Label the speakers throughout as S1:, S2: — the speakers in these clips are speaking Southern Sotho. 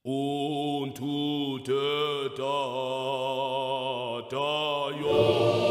S1: Unto te tata yo.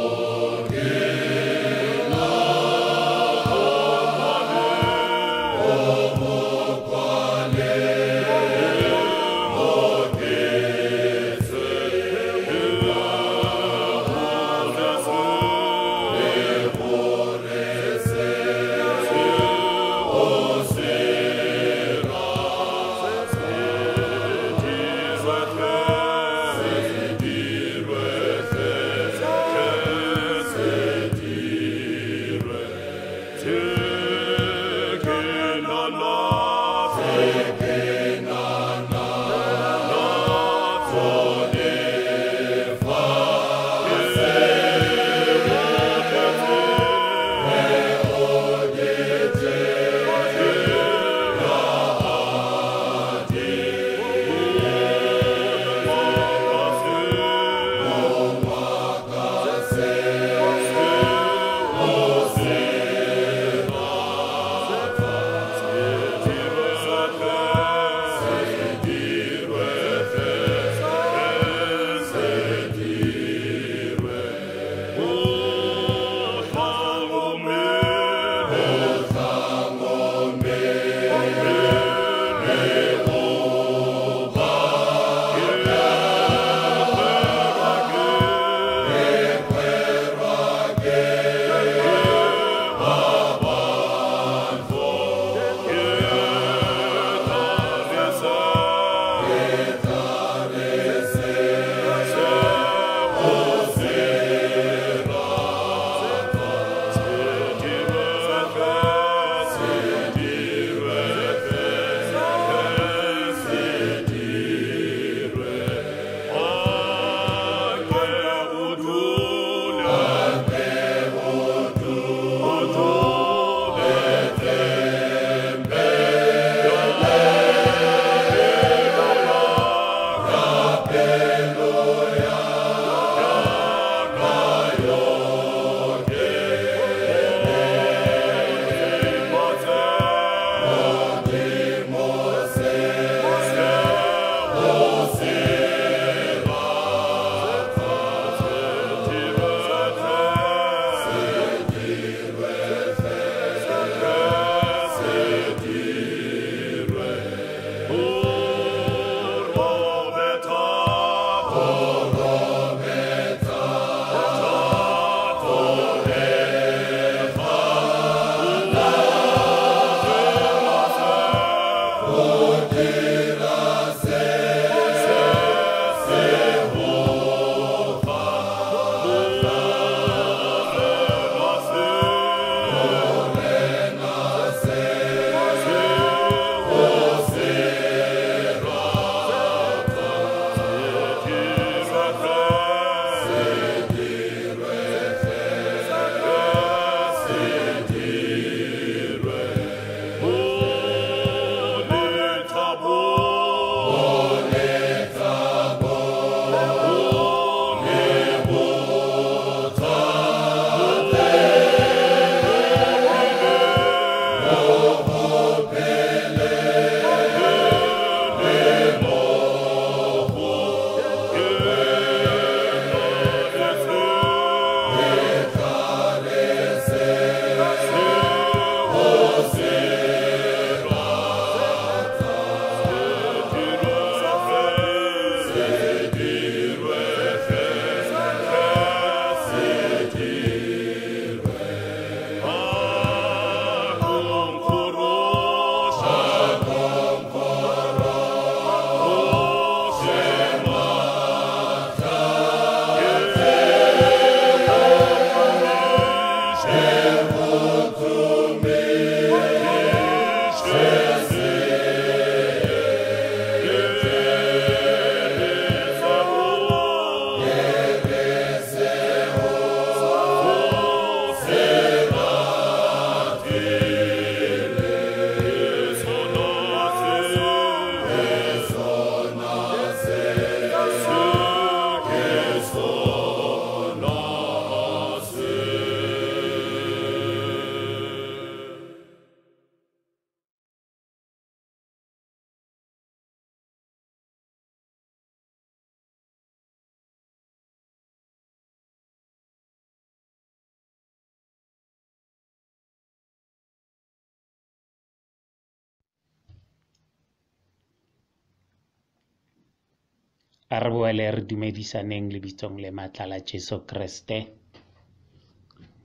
S2: A re boele re dumedisaneng lebitsong le matla la Jesu Kreste.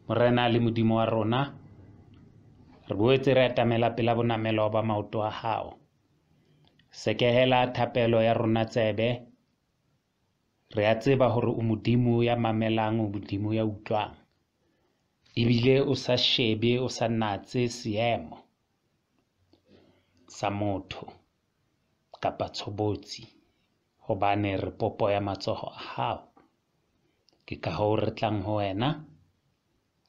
S2: Morena le Modimo wa rona, re boetse re atamela pela bonamelo ba maoto a hao. Sekehela thapelo ya rona tsebe. Re a tseba hore o Modimo ya mamelang, o Modimo ya utlwang. Ebile o sa shebe, o sa natse seemo sa motho kapa tshobotsi, hobane re popo ya matsoho a hao. Ke ka hoo re tlang ho wena,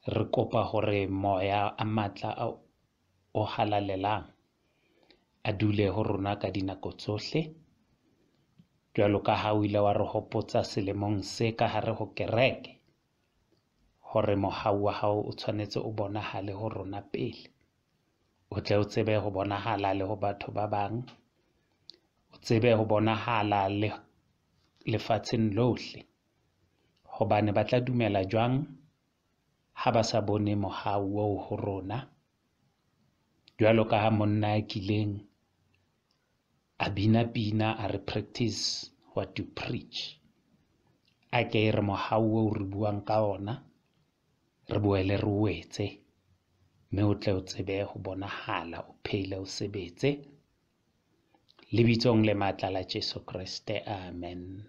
S2: re kopa hore moya a matla o halalelang a dule ho rona ka dinako tsohle. Jwalo ka ha o ile wa re hopotsa selemong se ka hare ho kereke, hore mohau wa hao o tshwanetse o bonahale ho rona pele, o tle o tsebe ho bonahala le ho batho ba bang, o tsebe ho bonahala le lefatsheng lohle. Hobane ba tla dumela jwang ha ba sa bone mohau oo ho rona? Jwalo ka ha monna a kileng a bina pina a re, practice what you preach. A ke re mohau oo re buang ka ona, re boele re o etse, mme o tle o tsebe ho bonahala, o phele, o sebetse. Lebitsong le matla la Jesu Kreste, amen.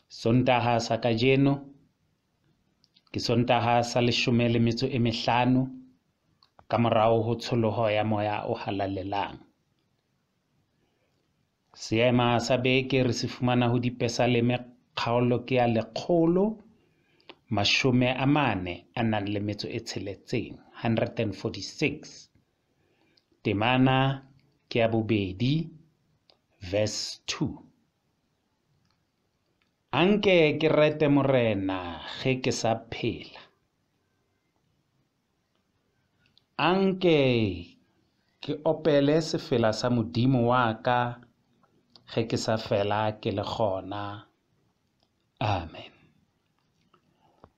S2: Sontaha sa kajeno ke Sontaha sa 15 ka morao ho tsholoho ya Moya o Halalelang. Seema sa beke re se fumana ho Dipesaleme kgaolo ke ya 146, 146. Temana ke ya 2, verse 2. Anke ke rete Morena ge ke sa phela. Anke ke opele sefela sa Modimo wa ka ge ke sa fela ke le gona. Amen.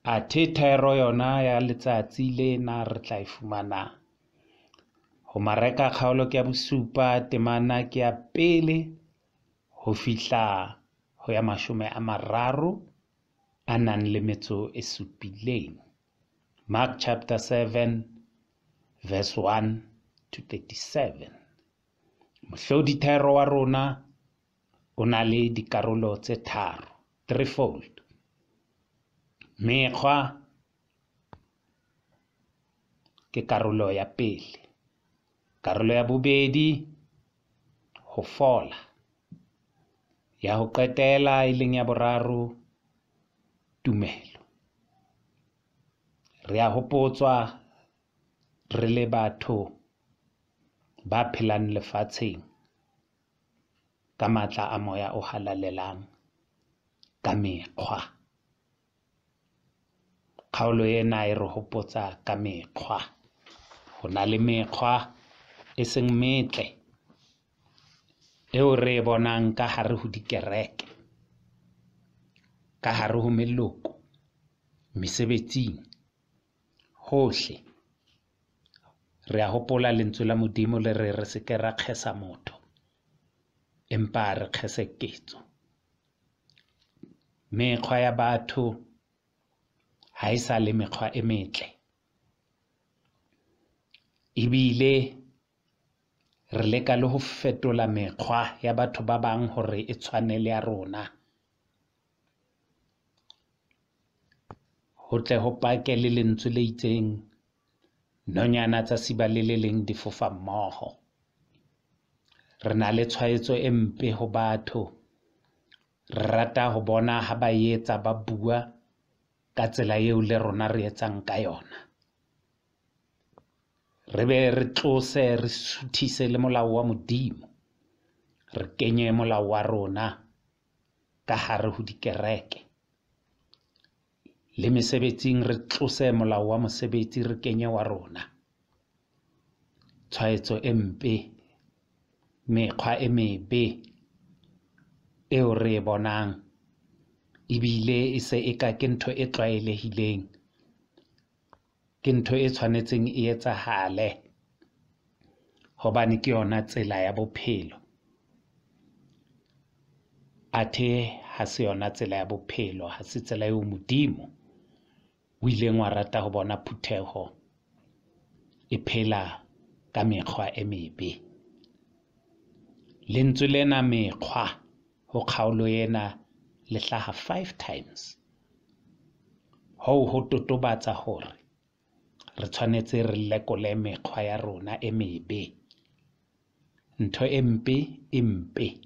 S2: Athe thero yona ya letsatsi lena re tla e fumana ho Mareka kgaolo ke ya 7, temana ke ya 1 ho fihla ho ya 37. Mark chapter 7 verse 1 to 37. Mohlodi thero wa rona o na le dikarolo tse tharo, threefold. Mekgwa ke karolo ya pele. Karolo ya bobedi, ho fola. Ya ho qetela e leng ya boraro, tumelo. Re a hopotswa re le batho ba phelang lefatsheng ka matla a Moya o Halalelang, ka mekgwa. Kgaolo ena e re hopotsa ka mekgwa. Ho na le mekgwa e seng metle eo re e bonang ka hare ho dikereke, ka hare ho meloko, mesebetsing, hohle. Re a hopola lentswe la Modimo le re re se ke ra kgesa motho, empa re kgese ketso. Mekgwa ya batho ha e sa le mekgwa e metle, ebile re leka le ho fetola mekgwa ya batho ba bang hore e tshwane le ya rona. Ho tle ho pake le lentswe le itseng, nonyana tsa siba le le leng di fofa mmoho. Re na le tshwaetso e mpe ho batho. Re rata ho bona ha ba etsa, ba bua ka tsela eo le rona re etsang ka yona. Re be re tlose, re suthise le molao wa Modimo, re kenye molao wa rona ka hare ho dikereke. Le mesebetsing re tlose molao wa mosebetsi, re kenye wa rona. Tshwaetso e mpe, mekgwa e mebe eo re e bonang, ebile e se e ka ke ntho e tlwaelehileng, ke ntho e tshwanetseng e etsahale, hobane ke yona tsela ya bophelo. Athe ha se yona tsela ya bophelo, ha se tsela eo Modimo o ileng wa rata ho bona phutheho e phela ka mekgwa e mebe. Lentswe lena mekgwa ho kgaolo ena le hlaha 5 times. Hoo ho totobatsa hore re tshwanetse re lekole mekgwa ya rona e mebe. Ntho e mpe e mpe,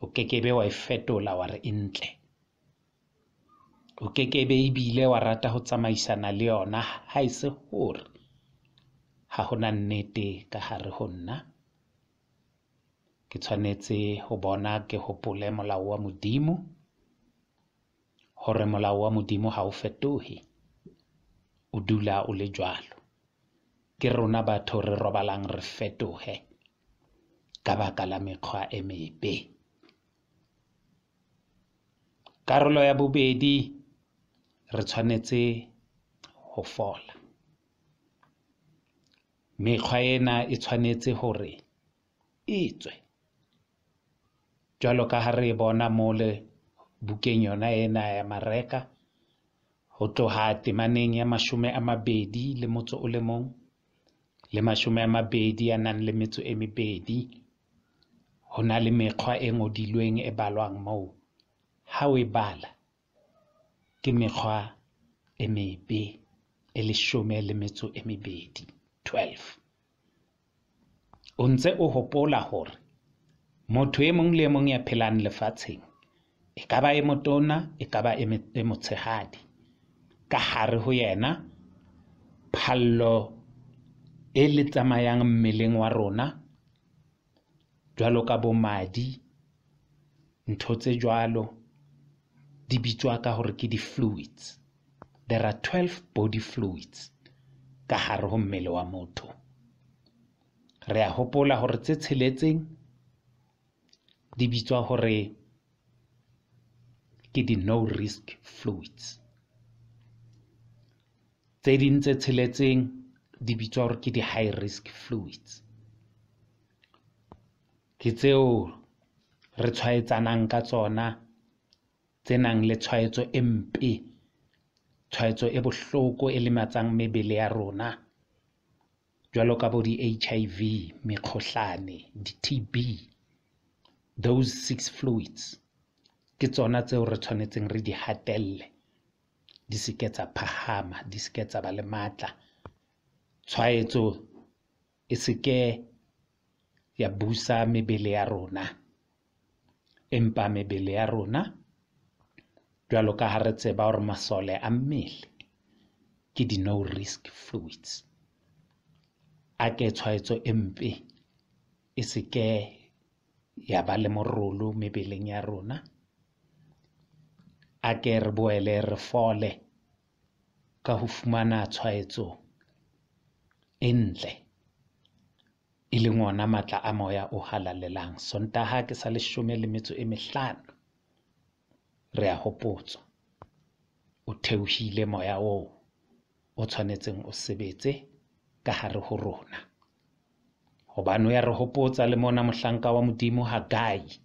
S2: o kekebe wa e fetola wa re e ntle. O kekebe ebile wa rata ho tsamaisana le yona ha e se hore ha hona nnete ka hare ho nna. Ke tshwanetse ho bona ke hopole molao wa Modimo, hore molao wa Modimo ha o fetohe, o dula o le jwalo. Ke rona batho re robalang re fetohe ka baka la mekgwa e mebe. Karolo ya bobedi, re tshwanetse ho fola. Mekgwa ena e tshwanetse hore e tswe. Jwalo ka ha re bona mole bukeng yona ena ya Mareka, ho tloha temaneng ya 21 le 22, ho na le mekgwa e ngodilweng e balwang moo. Ha o e bala, ke mekgwa e mebe e 12, 12. O ntse o hopola hore motho e mong le e mong ya phelang lefatsheng, e ka ba e motona, e ka ba e motshehadi, ka hare ho yena phallo e le tsamayang mmeleng wa rona, jwalo ka bo madi, ntho tse jwalo, di bitswa ka hore ke di-fluids. There are 12 body fluids ka hare ho mmele wa motho. Re a hopola hore tse tsheletseng di bitswa hore ke di-no risk fluids. Tse ding tse tsheletseng di bitswa hore ke di-high risk fluids. Ke tseo re tshwaetsanang ka tsona, tse nang le tshwaetso e mpe, tshwaetso e bohloko e lematsang mebele ya rona, jwalo ka bo di-HIV, mekgohlane, di-TB. Those 6 fluids ke tsona tseo re tshwanetseng re di hatelle, di se ke tsa phahama, di se ke tsa ba le matla. Tshwaetso e se ke ya busa mebele ya rona, empa mebele ya rona, jwalo ka ha re tseba hore masole a mmele ke di-no risk fluids, a ke tshwaetso e mpe e se ke ya ba le morolo mebeleng ya rona. A ke re boele re fole ka ho fumana tshwaetso e ntle, e leng ona matla a moya o halalelang. Sontaha ke sa 15, re a hopotswa o theohile moya oo o tshwanetseng o sebetse ka hare ho rona. Hobane o ya re hopotsa le mona mohlanka wa Modimo Hagai,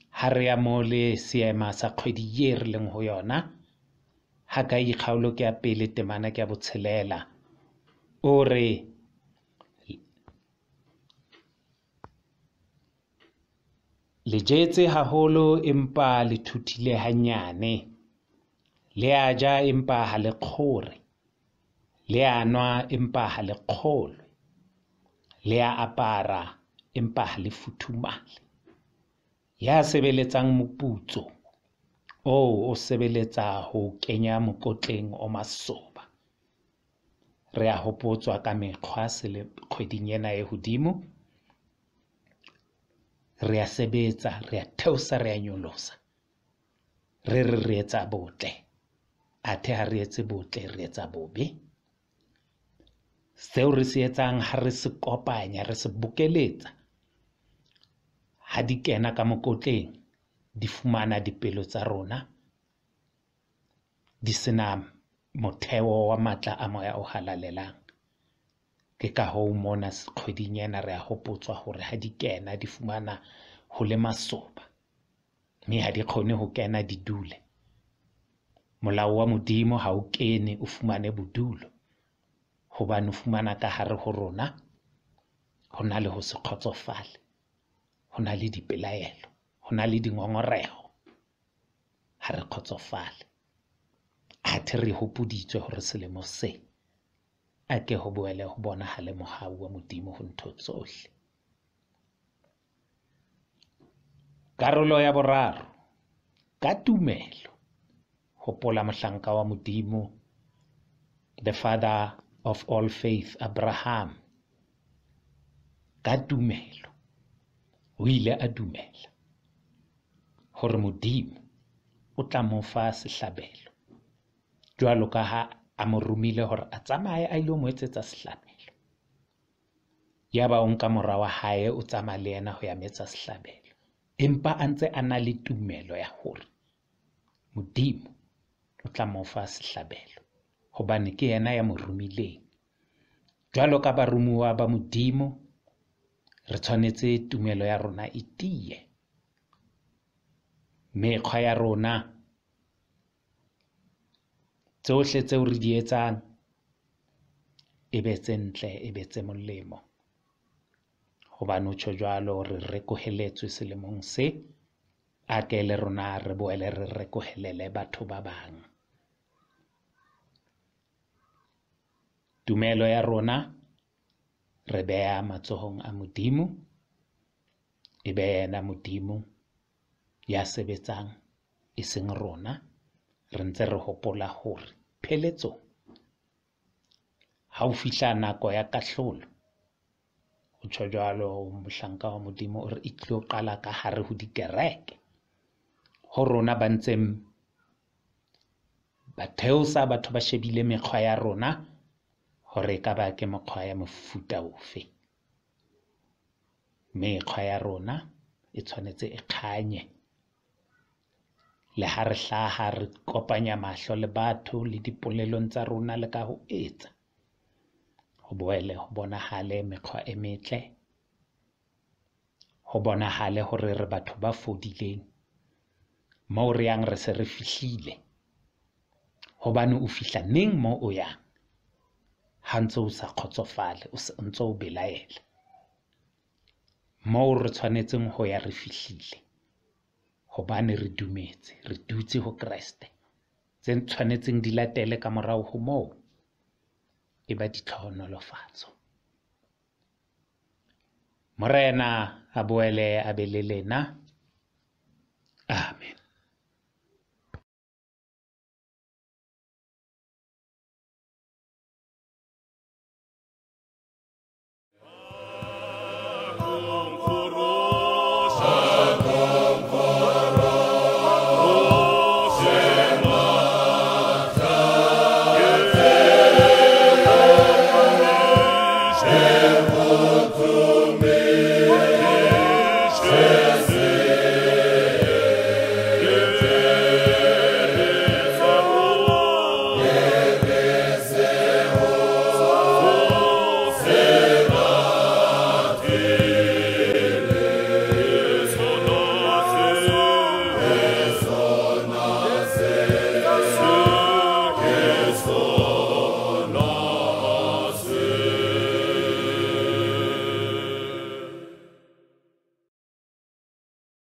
S2: ha re ya mo le seema sa kgwedi ye re leng ho yona. Hagai kgaolo ke ya 1, temana ke ya 6, o re le jetse haholo empa le thuthile hanyane, le a ja empa ha le kgore, le a nwa empa ha le kgolwe, le a apara empa ha le futhumale. Ya sebeletsang moputso oo o sebeletsa ho kenya mokotleng o masoba. Re a hopotswa ka mekgwa kgweding ena e hodimo. Re a sebetsa, re a theosa, re a nyolosa, re re re etsa botle, athe ha re etse botle, re etsa bobe. Seo re se etsang ha re se kopanya, re se bokeletsa, ha di kena ka mokotleng, di fumana dipelo tsa rona di sena motheo wa matla a moya o halalelang. Ke ka hoo mona kgweding ena re a hopotswa hore ha di kena di fumana ho le masoba. Mme ha di kgone ho kena di dule. Molao wa Modimo ha o kene o fumane bodulo, hobane o fumana ka hare ho rona ho na le ho se kgotsofale, ho na le dipelaelo, ho na le dingongoreho. Ha re kgotsofale. Athe re hopoditswe hore selemo se a ke ho boele ho bonahale mohau wa Modimo ho ntho tsohle. Karolo ya boraro, ka tumelo, hopola mohlanka wa Modimo, the father of all faith, Abraham. Ka tumelo, o ile a dumela hore Modimo o tla mo fa sehlabelo, jwalo ka ha a mo romile hore a tsamaye a ilo mo etsetsa sehlabelo. Yaba o nka mora wa hae o tsamaya le yena ho ya metsa sehlabelo, empa a ntse a na le tumelo ya hore Modimo o tla mo fa sehlabelo, hobane ke yena ya mo romileng. Jwalo ka baromuwa ba Modimo, re tshwanetse tumelo ya rona e tiye. Mekgwa ya rona, tsohle tseo re di etsang, e be tse ntle, e be tse molemo. Hobane o tjho jwalo, re rekoheletswe selemong se, a ke le rona re boele re rekohelele batho ba bang. Tumelo ya rona re beha matsohong a Modimo, e be yena Modimo ya sebetsang, e seng rona. Re ntse re hopola hore pheletsong ha o fihla nako ya kahlolo, o tjho jwalo mohlanka wa Modimo o re e tlo qala ka hare ho dikereke. Ho rona ba ntseng ba theosa, batho ba shebile mekgwa ya rona hore e ka ba ke mekgwa ya mofuta ofe. Mekgwa ya rona e tshwanetse e kganye. Le ha re hlaha re kopanya mahlo le batho le dipolelong tsa rona le ka ho etsa, ho boele ho bonahale mekgwa e metle, ho bonahale hore re batho ba fodileng. Moo re yang re se re fihlile, hobane o fihla neng moo o yang ha ntse o sa kgotsofale, o ntse o belaela. Moo re tshwanetseng ho ya re fihlile, hobane re dumetse, re dutse ho Kreste. Tse tshwanetseng di latele ka morao ho moo e ba ditlhohonolofatso. Morena a boele a be le lena. Amen.